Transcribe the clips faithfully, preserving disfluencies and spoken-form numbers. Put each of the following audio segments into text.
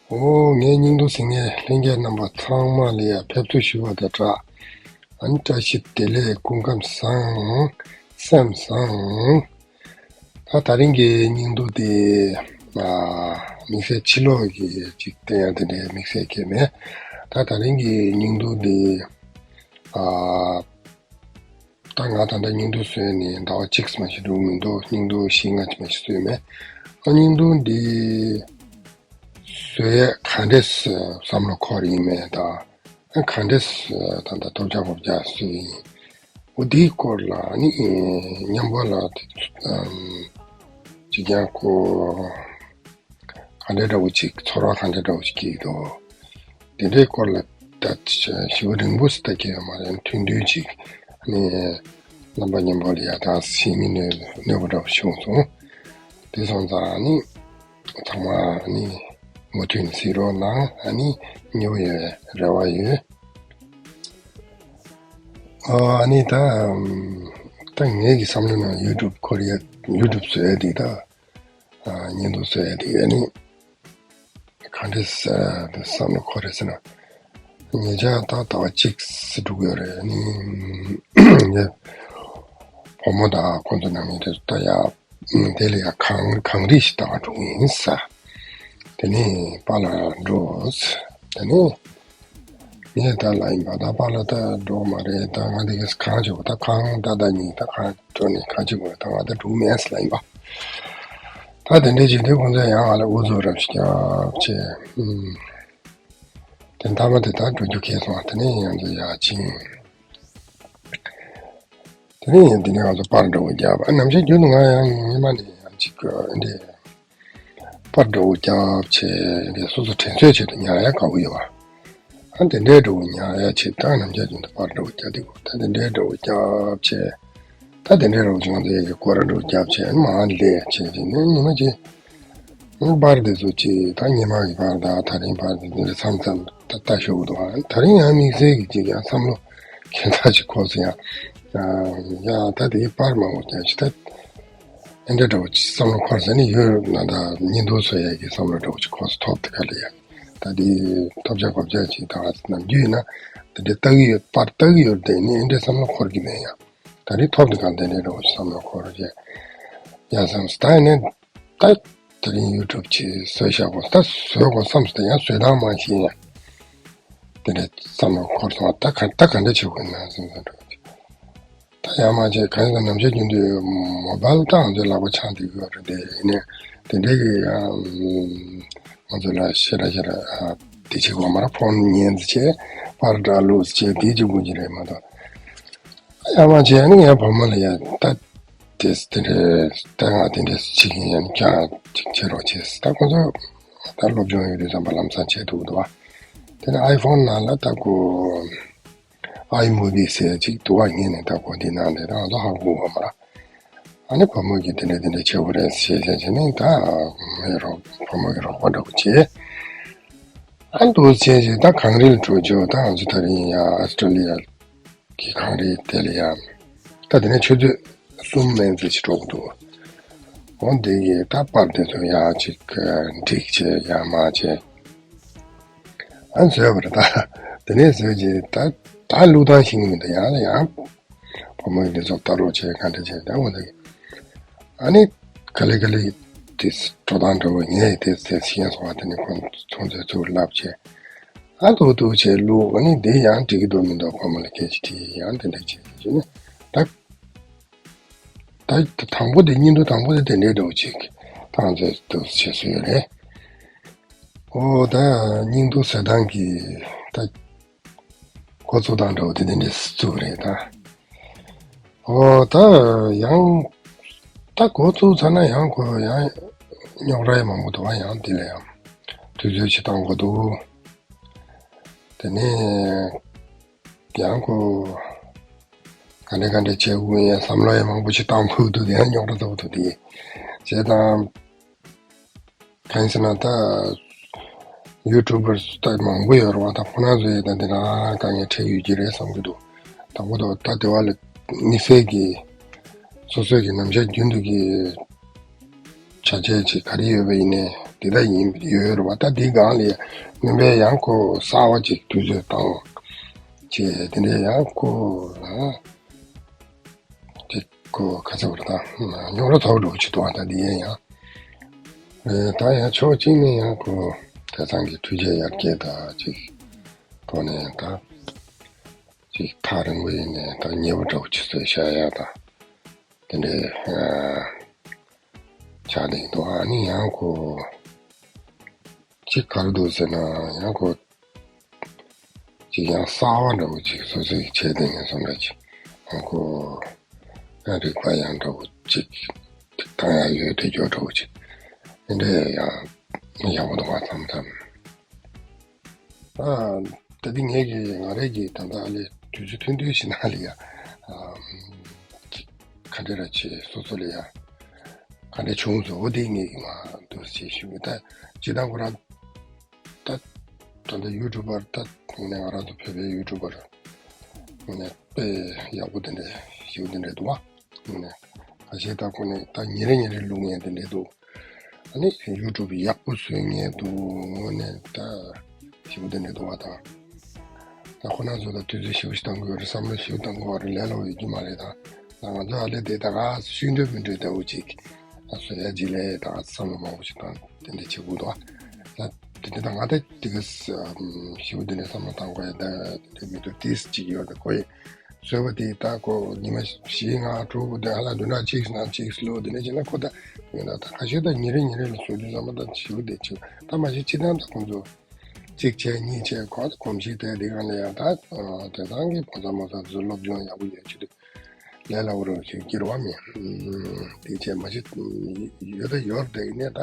ཨོ། ངའི་སྙིང་དུ་ཟིན་ནས་ལྷན་རྒྱས་རྣམ་པ་ཚང་མ་ལ་ཡ་ཕེབས་བསུ་ཞུ་བ་དང་སྦྲགས། ཨ་ནི་བཀྲ་ཤིས་བདེ་ལེགས། སྐུ་ཁམས་བཟང་། སེམས་བཟང་། ད་དེ་རིང་གི་སྙིང་སྡུག་དེ། ཨ། དམིགས་བསལ་ཕྱི་ལོགས་ཀྱི་ཅིག་བསྟན་ཡ་དེ་འདྲའི་དམིགས་བསལ་གང་ཡང་མེད། ད་དེ་རིང་གི་སྙིང་སྡུག་དེ། ཨ། ད་ང་ད་ལྟ་སྙིང་སྡུག་བཟོས་ནས་ཟླ་བ་གཅིག་ཙམ་ཞིག་འགྲོ་གི་མི་འདུག་སྙིང་སྡུག་བཞི་ལྔ་ཙམ་ཞིག་བཟོས་མེད། ཨ། སྙིང་སྡུག་འདི་བཟོ་ཡས་ག་འདྲས་བསམ་བློ་འཁོར་ཡིན་མེད་དང་། ཨ། ག་འདྲས་ད་ལྟ་ཐོབ་རྒྱག་ཕོབ་རྒྱག་བཟོས་ཡིན། འོ། དེའི་སྐོར་ལ་ནི་མཉམ་པོ་ལ་ཅིག་ཀྱང་ཁོ་ག་འདྲ་འདྲ་བོ་ཅིག་ཚོར་བ་ག་འདྲ་འདྲ་བོ་ཅིག་སྐྱེས་འདུག་དེ་འདྲའི་སྐོར་ལ་ད་ཞེ་པོ་རིང་པོ་ཞིག་ད་གྱེས་ཡོད་མ་རེད། ཐུང་ཐུང་ཅིག་ནི་རྣམ་པ་མཉམ་པོ་ལ་ཡ་ད་ཤེས་མི་ནུས་ནུས་པ་འདྲ་བོ་བྱུང་སོང་། དེ་སོང་ཙང་ནི་ཚང་མ་ནི་མུ་མཐུད་ནས་གཟིགས་རོགས་གནང་། ཨ་ནི་སྙིང་པོ་ཡོད་རེ་བ་ཡོད། ཨ་ནི་ད་ད་ངའི་གི་བསམ་བློ་ནང་ཡུ་ཊུབ་ཁོ་རེ་ཡ་ཡུ་ཊུབ་བཟོ་ཡ་དེ་ད། ཨ། སྙིང་སྡུག་བཟོ་ཡ་དེ་ཨ་ནི་ག་འདྲས་བསམ་བློ་འཁོར་རེད་ཟེར་ན། ཉེ་ཆར་ད་ཟླ་བ་གཅིག་ཙམ་འགྲོ་གི་ཡོད་རེད། ཨ་ནི་ངའི་བུ་མོ་དང་ཁོང་ཚོ་ནང་མི་དེ་ད་ཡ་དེ་ལ་ཡ་གངས་གངས་རི་ཞིག་ལྟ་ག་འགྲོ་གི་ཡིན་ཟེར། དེ་ནས་པཱ་ལགས་འགྲོ་ཟེར། དེ་ནས་ངས་ད་ལབ་ཡིན་པ། ད་པཱ་ལགས་ད་འགྲོ་མ་རེད། ད་ང་དེ་གས་གངས་ཆེ་བ་ད་གངས་ད་ད་ཉིན་ད་གངས་འགྲོ་ནས་གངས་ཆེ་བ་ད་ང་ད་འགྲོ་མེད་ཟེར་ལབ་ཡིན་པ། ད་དེ་འདྲའི་བྱེད་དུས་ཁོང་ཚོས་ཡང་ང་ལ་ཨུ་ཚུགས་རབ་ཞིག་རྒྱབ་བྱས། ཨུམ། དེ་མཐའ་མ་དེ་ད་འགྲོ་རྒྱུ་ཁེལ་སོང་། དེ་ནས་ཡང་དུ་ཡར་ཕྱིན། དེ་ནས་ཡང་དེ་ནས་ང་ཚོ་པར་འདྲ་བོ་བརྒྱབ། ཨ། ནམ་ཞིག་རྒྱུན་དུ་ང་ཡང་ཉི་མ་ནས་ཡང་ཅིག་འདི་པར་འདྲ་བོ་བརྒྱབ་བྱས་འདི་སོ་སོ་དྲན་གསོའི་ཆེད་དུ་ཉར་ཡ་དགའ་བོ་ཡོད་པ། ཨ། དེ་འདྲའི་འདྲ་བོ་ཉར་ཡ་ཆེད་ད་ནམ་ཞིག་རྒྱུན་དུ་པར་འདྲ་བོ་བརྒྱབ་དེ་གོ། ད་དེ་འདྲའི་འདྲ་བོ་བརྒྱབ་བྱས། ད་དེ་འདྲའི་རོགས་བྱུང་ཚེ་གི་སྐོར་ར་འགྲོ་རྒྱབ་བྱས་མ་ལས་བྱས་བྱས་ནས་ཉི་མ་གཅིག་པར་དེ་ཚོ་གཅིག་ད་སྔོན་མ་གི་པར་དང་དེ་རིང་པར་དེ་འདྲ་མཚམས་མཚམས་ད་ལྟ་ཤོག་གི་འདུག་ཨ། དེ་རིང་ཡང་དམིགས་བསལ་གྱི་གཅིག་ཡང་བསམ་བློ་གང་འཚམ་ཅིག་འཁོར་སོང་ཡ། ཡ་ད་དེའི་པར་མང་པོ་རྒྱབ་ཅིག་ད་ཨེ་འདྲ་འདྲ་བོ་ཅིག་བསམ་བློ་འཁོར་ཟེར་ནས་ཡོད་ན། ད་སྙིང་སྡུག་བཟོ་ཡ་གི་བསམ་བློ་འདྲ་བོ་ཅིག་འཁོར་སོང་། ཐོབ་དེ་ག་ལ་ཡ། ད་དེ་ཐོབ་རྒྱག་ཕོབ་རྒྱག་ཅིག་ད་ནམ་རྒྱུན་ཡིན་ན་དེ་འདྲ་ལྟ་གི་ཡོད། པར་ལྟ་གི་ཡོད་དེ་ནི་ཨེ་འདྲ་བསམ་བློ་འཁོར་གི་མེད་ཡ། ད་རེས་ཐོབ་དེ་གང་དེ་འདྲའི་འདྲ་བོ་ཞིག་བསམ་བློ་འཁོར་རེད། ཡ་བསམ་སྟེ་ནས་ད་དེ་རིང་ཡུ་ཊུབ་ཅིག་བཟོས་བཞག་གོ། ད་བཟོས་གོ་བསམ་སྟེ་ཡང་བཟོས་སྟངས་མ་ཤེས་ཡ། དེ་འདྲའི་བསམ་བློ་འཁོར་སོང་། ད་ག་ད་ག་འདྲ་བྱེད་དགོས་ན་བསམ་བསམ་འགྲོ། ད་ཡང་མ་བྱས་གང་ཡིན་ན་ནམ་ཞིག་རྒྱུན་དུ་མོ་བལ་ད་ང་ཚོའི་ལག་པ་འཆང་བསྡད་ཀྱི་ཡོད་རེད། དེ་ཡིན་ནའི་དེ་འདྲའི་གི་ཡང་ང་ཚོ་ལ་ཤེས་ར་ཤེས་ར་དེ་བྱེད་དགོས་མ་རེད། ཕོན་ཉན་ཟེར་བྱས་པར་འདྲ་བླུགས་ཟེར་བྱས་དེ་གཅིག་པུ་གཅིག་རེད་མ་གཏོགས། ཡང་མ་བྱས་ནི་ངའི་བུ་མོ་ལ་ཡ་ད་དེ་དེ་འདྲའི་ད་ང་དེ་འདྲའི་བྱེད་ཀྱི་ཡིན། ཡང་ཀྱང་ཅིག་བྱེད་རོགས་བྱས། ད་ཁོ་ཚོ་ད་སློབ་སྦྱོང་ཡོད་དུས་ཙམ་པ་ལམ་སང་བྱེད་ཐུབ་འདུག་བ། དེ་ནས་ཨའི་ཕོན་ནང་ལ་ད་ཁོ་ཨའི་མུ་བི་ཟེར་ཅིག་འདུག་བ། ངས་ནི་ད་ཁོ་དེ་ནང་དེ་ད་ང་ཚོ་ཧ་གོ་བ་མ་རེད། ཨ་ནི་བུ་མོ་གིས་དེ་འདྲ་དེ་འདྲ་བྱེད་དགོས་རེད་ཞེས་བྱས་བྱས་ནས་ད་ངའི་རོགས་བུ་མོ་གི་རོགས་པ་འདྲ་བོ་བྱས། ཨ་འདུག་བྱས་བྱས་ད་གངས་རི་ལ་འགྲོ་རྒྱུ། ད་ང་ཚོ་དེ་རིང་ཡ་ཨོ་སི་ཀྲོ་ལི་ཡ་གི་གངས་རི་དེ་ལ་ཡ། ད་དེ་ནས་ཆུ་ཚོད་གསུམ་མན་ཙམ་ཞིག་འགྲོ་གི་འདུག་འོ་འདི་གི་ད་པར་དེ་ཚོ་ཡ་ཅིག་འགྲིག་བྱས་ཡ་མ་བྱས། ཨ་བཟོས་པ་རེད་ད། དེ་ནས་བཟོས་རྗེས་ད་ད་བླུག་སྟངས་ཤེས་ཀྱི་མི་འདུག་ཡང་ལ་ཡང་བུ་མོ་གིས་འདི་ཚོ་ལྟ་རོགས་བྱས་ག་འདྲ་བྱས་ད་འོ་འདི། ཨ་ནི་ག་ལེ་ག་ལེ་དེ་འགྲོ་སྟངས་འདྲ་བོ་ངས་དེ་དེ་ཤེས་སོང་བ། དེ་ནས་ཁོང་ཚོ་ཚོ་ཚོ་ལབ་བྱས། ཨ་འདུག་འདུག་བྱས་བླུག་ཨ་ནི་དེ་ཡང་འགྲིག་གི་འདུག་མི་འདུག་བུ་མོ་ལ་སྐད་ཆ་དྲིས། ཡང་དེ་འདྲ་བྱས་བྱས་ནས་ད། ད་དང་པོ་དེ་སྙིང་སྡུག་དང་པོ་དེ་དེ་འདྲའི་འདྲ་བོ་ཅིག་བཏང་ཚེ་འདུག་བྱེད་སྲོལ་ཡོད་རེད། ཨོ་ད་སྙིང་སྡུག་ཟེར་སྟངས་ཀྱི་ད་འགོ་བཙུགས་སྟངས་འདྲ་བོ་དེ་དེ་འདྲའི་བཙུགས་རེད་ད། ཨོ་ད་ཡང་ད་འགོ་བཙུགས་ཚར་ན་ཡང་ཁོ་ཡང་རྙོག་དྲ་ཡང་མང་པོ་འདུག་བ། ཡང་དེ་ལ་ཡང་དུས་ཚོད་ཅིག་བཏང་དགོས་འདུག་དེ་ནས་ཡང་ཁོ་ག་འདྲ་ག་འདྲ་བྱེད་དགོས་ཡ་བསམ་བློ་ཡང་མང་པོ་ཞིག་བཏང་དགོས་འདུག་དེ་ཡང་རྙོག་དྲ་ཚ་པོ་འདུག་དེ་བྱས་ཙང་གང་ཡིན་ཟེར་ན་ད་ཡུ་ཊུབ་པར་ད་མང་པོ་ཡོད་རེད་བ། ད་ཁོ་རང་ཚོ་ཡི་ད་འདི་ན་དཀའ་ངལ་འཕྲད་ཡོད་ཀྱི་རེད་བསམ་གྱི་འདུག་དང་པོ་ད་ད་དེ་བ་ལ་དམིགས་བསལ་གྱི་སོ་སོའི་གི་ནམ་ཞག་རྒྱུན་དུ་གི་བྱ་བྱེད་ཅིག་ག་རེ་ཡོད་པ་ཡིན་ནའི་ དེ་འདྲ་ཡིན་ཡོད་རེད་བ། ད་དེའི་སྒང་ལ་སྨན་པས་ཡང་ཁོ་གསར་བ་ཅིག་དུས་ཚོད་བཏང་བྱས་དེ་འདྲས་ཡང་ཁོ་ལ་ཅིག་ཁོ་ག་ཚོད་བར་ད་རྙོག་དྲ་ཚ་བོ་འགྲོ་བྱེད་དོ། ད་འདི་ཡན་ཡང་ཨེ་ད་ཡང་ཕྱོགས་གཅིག་ནས་ཡང་ཁོ་བྱས་ཙང་གི་འཕྲུལ་ཆས་ཡར་རྒྱས་ད་ཅིག་ཐོག་ནས་ད་ཅིག་ཐག་རིང་པོ་ཡིན་ནས་ད་ཉེ་པོ་འདྲ་བོ་ཅིག་བཟོས་བཞག་ཡ་ད་དེ་འདྲས་ཨ་ཆགས་བསྡད་འདུག་ཨ་ནི་ཡང་ཁོ་ཅིག་ག་རེ་འདུག་ཟེར་ན་ཡང་ཁོ་ཅིག་ཡང་གསར་བ་འདྲ་བོ་ཅིག་སོ་སོས་བྱས་བསྡད་མཁན་བཟོ་འདྲ་ཅིག་ཡང་ཁོ་ཡང་རིག་པ་ཡང་འདྲ་བོ་ཅིག་བཏང་ཡ་ཡོད་དེ་སྐྱོ་འདྲ་བོ་ཅིག་དེ་འདྲས་ཡང་ཡག་པོ་འདུག་བ། མཚམས་མཚམས་ཨ་ད་འདི་ངས་ཀྱི་ང་རས་ཀྱི་ད་ལྟ་ཨ་ལས་དུས་ཚོད་ཐུང་ཐུང་ཞིག་ནང་ལ་ཡ་ཨ་ག་འདྲས་ར་བྱས་སོ་སོ་ལ་ཡ་ག་འདྲས་བྱུང་སོང་འོ་དེ་ངས་ཀྱི་མ་འདུག་ཅེས་ཞུ་གི་ད་ཅི་ད་ཁོ་རང་ད་ད་ལྟ་ཡུ་ཊུབ་པར་ད་དངོས་གནས་ང་རང་ཚོ་བོད་པའི་ཡུ་ཊུབ་པར་དངོས་གནས་དཔེ་ཡག་པོ་དེ་འདྲས་ཞེ་པོ་དེ་འདྲས་འདུག་བ། དངོས་གནས་ཁ་ཤས་ད་ཁོ་ནས་ད་ཉིན་རེ་ཉིན་རེ་བླུག་མཁན་དེ་འདྲས་འདུག་ཨ་ནི་ཡུ་ཊུབ་ཡག་པོ་བཟོས་མཁན་འདུག་དངོས་གནས་ད་ཞེ་པོ་དེ་འདྲས་འདུག་བ། དང་ད་ཁོ་རང་ཚོ་ད་དུས་ཚོད་ཞེ་པོ་ཞིག་བཏང་དགོས་རེད། བསམ་བློ་ཞེ་པོ་བཏང་དགོས་རེད། ལས་སླ་པོ་ཡོད་ཀྱི་མ་རེད། ད་ད་ང་ཚོ་ཨ་ལས་དེ་ད་ག་ཤུགས་འགྲོས་མི་འགྲོས་ལྟ་བུ་ཅིག་ད་བཟོ་ཡ་ཅིག་ལས་ད་བསམ་བློ་མང་པོ་ཞིག་བཏང་དེ་འདྲ་བྱེད་དགོས་འདུག་ད་དེ་འདྲ་ད་ང་ད་དེ་ག་ཞེ་པོ་དེ་འདྲ་བསམ་བློ་བཏང་དགོས་ཡ་ད་དེ་འདྲ་མི་འདུག་ཏིས་ཅིག་ཡོད་ད་ཁོ་ཡི་བཟོས་པ་དེ་ད་ཁོ་ཉི་མ་བཞི་ལྔ་དྲུག་དེ་ཧ་ལ་བདུན་ཕྲག་གཅིག་ནང་གཅིག་ལོ་དེ་འདྲ་བྱས་ན་ཁོ་ད་ཡོད་ན་ད་ཁ་ཤས་ད་ཉིན་རེ་ཉིན་རེ་ལ་བཟོ་དུས་ཙམ་པ་ད་ཞེ་པོ་དེ་ཅིག་ད་མ་གཞི་སྤྱི་བཏང་ད་ཁོང་ཚོ་གཅིག་བྱས་གཉིས་བྱས་གོ་གོམས་གཤིས་དེ་འདི་ག་ལ་ཡང་ད་དེང་སང་གི་ཕོ་གསར་མོ་གསར་ཚོ་སློབ་སྦྱོང་ཡག་པོ་ཡོད་ཆེད་དུ་ལས་སླ་པོ་རུ་ཞིག་འགྱུར་བ་མེད། དེ་བྱས་མ་གཞི་ཡོད་ད་ཡོད་དེ་ཡིན་ནའི་ད་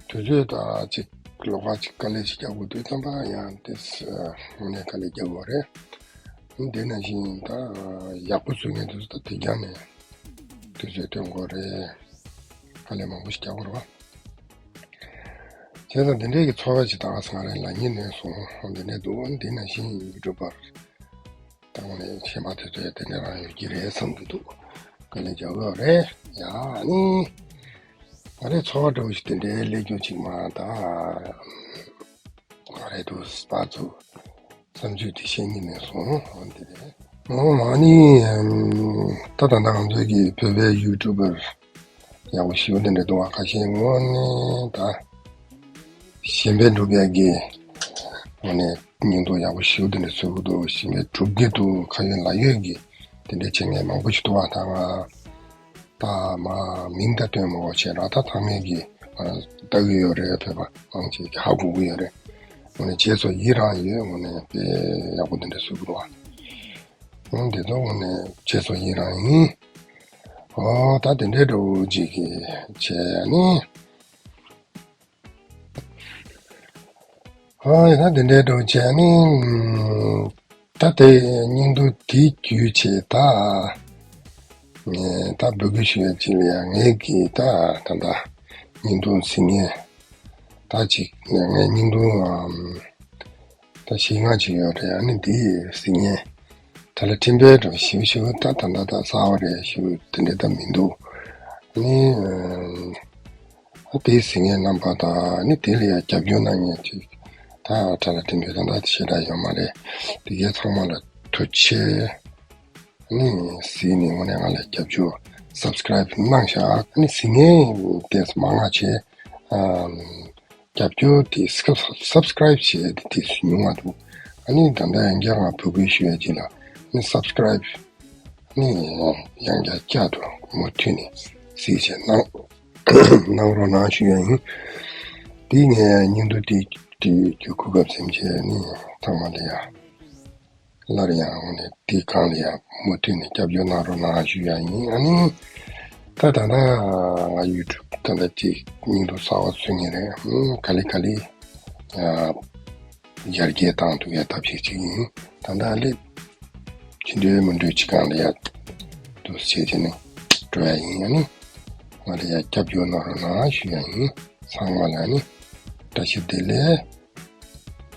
དུས་ཚོད་ད་ཅིག་ལོགས་ཀ་ཅིག་དཀའ་ལས་ཅིག་རྒྱག་དགོས་དུས་ཙམ་པ་ཡང་དེ་དངོས་གནས་དཀའ་ལས་རྒྱག་དགོས་རེད། དེ་ནང་བཞིན་ད་ཡག་པོ་བཟོ་མཁན་དེ་ཚོ་ད་དེ་རྒྱང་ནས་དུས་ཚོད་སྟོན་དགོས་རེད། དཀའ་ལས་མང་པོ་ཞིག་རྒྱག་དགོས་རེད་བ། བྱས་ཙང་འདི་འདྲའི་གི་ཚོར་བ་ཅིག་ད་ག་ང་རང་ལ་ཉིན་ནས་སོང་འདི་འདྲའི་འདུག་འདི་ནང་བཞིན་ཡུ་ཊུབ་པར་ད་དངོས་གནས་ཤེས་པ་དེ་ཚོས་དེ་འདྲ་རང་ཡོད་ཀྱི་རེད་བསམ་གྱི་འདུག་དཀའ་ལས་རྒྱག་གི་རེད་ཡ། ཨ་ནི་ང་རའི་ཚོར་བ་འདྲ་བོ་ཞིག་དེ་འདྲའི་སླེབས་རྒྱུ་ཅིག་མ་ད་ང་རའི་དུ་སྤ་ཚོ་བསམ་ཚུལ་དེ་བཤད་ཉིན་ནས་སོང་འདི་རེད། ཨོ་མ་ནི་ད་ད་ད་ང་ཚོའི་གི་བོད་པའི་ཡུ་ཊུབ་པར་ཡག་པོ་ཞེ་པོ་དེ་འདྲ་འདུག་བ། ཁ་ཤས་དངོས་གནས་ད་གཞན་ཕན་སྒྲུབ་ཡག་གི་དངོས་གནས་སྙིང་སྟོབས་ཡག་པོ་ཞེ་པོ་དེ་འདྲ་བཟོ་གི་འདུག་གཞན་ཕན་སྒྲུབ་ཀྱི་འདུག་ཁ་ཡོད་ལག་ཡོད་ཀྱི་དེ་འདྲ་བྱེད་མཁན་མང་པོ་ཞིག་འདུག་བ། ད་ང་ད་མ་མིང་ད་སྟོན་མ་དགོས་བྱས་ར་ད་ཚང་མས་ཀྱི་ང་ལྟ་གི་ཡོད་རེད། བོད་པ་མང་ཆེ་གི་ཧ་གོ་གི་ཡོད་རེད། དངོས་གནས་རྗེས་སུ་ཡི་རང་ཡོད། དངོས་གནས་དཔེ་ཡག་པོ་དེ་འདྲ་བཟོ་གི་འདུག་བ། འོ་འདི་ཚོ་དངོས་གནས་རྗེས་སུ་ཡི་རང་ཡིན། ཨོ་ད་དེ་འདྲའི་འདྲ་བོ་ཅིག་གི་བྱས་ནི། ཨོ་ཡ་ད་དེ་འདྲའི་འདྲ་བོ་བྱས་ནི། ད་དེ་སྙིང་སྡུག་དེའི་རྒྱུ་བྱས་ད། ངས་ད་འབོད་སྐུལ་ཞུ་ཡ་ཅིག་ལ་ཡ་ངས་ཀྱི་ད་ད་ད་སྙིང་སྡུག་ཟིན་ངེས། ད་ཅིག་ངས་སྙིང་སྡུག་ཨམ། ད་ཞེད་སྣང་ཅིག་ཡོད་རེད། ཨ་ནི་འདི་གཟིགས་མཁན་དེ་ལ་འཕྲིན་སྤེལ་འགྲོ་ཞིབ་ཞིབ་ད་ད་ད་ད་གསར་པ་རེད་ཞིབ་དེ་འདྲ་ད་མི་འདུག་ཨ་ནི་ཨ་དེ་གཟིགས་མཁན་རྣམ་པ་དང་ཨ་ནི་དེ་ལ་ཡ་རྒྱབ་སྐྱོར་གནང་མཁན་ཅིག་ད་ད་ལ་འཕྲིན་སྤེལ་ད་ད་ཞེ་དྲག་ཡོད་མ་རེད། དེ་གའི་ཚང་མ་ལ་ཐུགས་རྗེ་ཆེ། ཨ་ནི་གཟིགས་ནས་དངོས་གནས་ང་ལ་རྒྱབ་སྐྱོར་སབ་སི་ཀ་རའིབ་གནང་ཤག་ཨ་ནི་གཟིགས་མཁན་དེ་མང་ང་ཆེ་ཨམ། རྒྱབ་སྐྱོར་དེ་སབ་སི་ཀ་རའིབ་བྱས་ཏེ་དེ་ཉུང་བ་འདུག་ཨ་ནི་ད་ལྟ་ཡང་བསྐྱར་ང་འབོད་སྐུལ་ཞུ་ཡ་ཅིག་ལ་ནི་སབ་སི་ཀ་རའིབ་ནི་ཡང་བསྐྱར་བསྐྱར་དུ་མུ་མཐུད་ནས་གཟིགས་བྱས་གནང་གནང་རོགས་གནང་ཞུ་ཡ་ཡིན། དེ་ངས་སྙིང་སྡུག་དེ་དེ་དེ་གོ་སྐབས་ཟིན་བྱས་ནི་ཚང་མ་ལ་ཡ། སླར་ཡང་འོ་ནས་དེའི་སྒང་ལ་ཡང་མུ་མཐུད་ནས་རྒྱབ་སྐྱོར་གནང་རོགས་གནང་ཞུ་ཡ་ཡིན། ཨ་ནི་ད་ད་ལྟ་ང་ཡུ་ཊུབ་ད་ལྟ་ཅིག་སྙིང་སྡུག་གསར་པ་བཟོ་མཁན་རེད། ཨུམ་ག་ལེ་ག་ལེ་ཡར་རྒྱས་བཏང་ཐུབ་ཡ་ཐབས་ཤེས་ཅིག་ཡིན། ད་ལྟ་ལས་ཅི་འདྲའི་མི་འདྲའི་ཅིག་སྒང་ལ་ཡ་འདུག་བྱས་བྱས་ནས་འགྲོ་ཡ་ཡིན། ཨ་ནི་ང་ལ་ཡ་རྒྱབ་སྐྱོར་གནང་རོགས་གནང་ཞུ་ཡ་ཡིན། ཚང་མ་ལ་ཨ་ནི་བཀྲ་ཤིས་བདེ་ལེགས།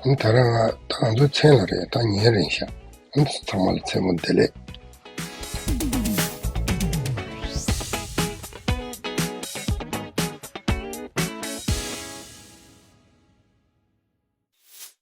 ཨ་ནི་ད་རང་ང་ད་ང་ཚོའི་མཚན་ལ་རེད། ད་ཉིན་རེད་ཤག་ཨ་ནི་ཚང་མ་ལ་མཚན་མོ་བདེ་ལེགས།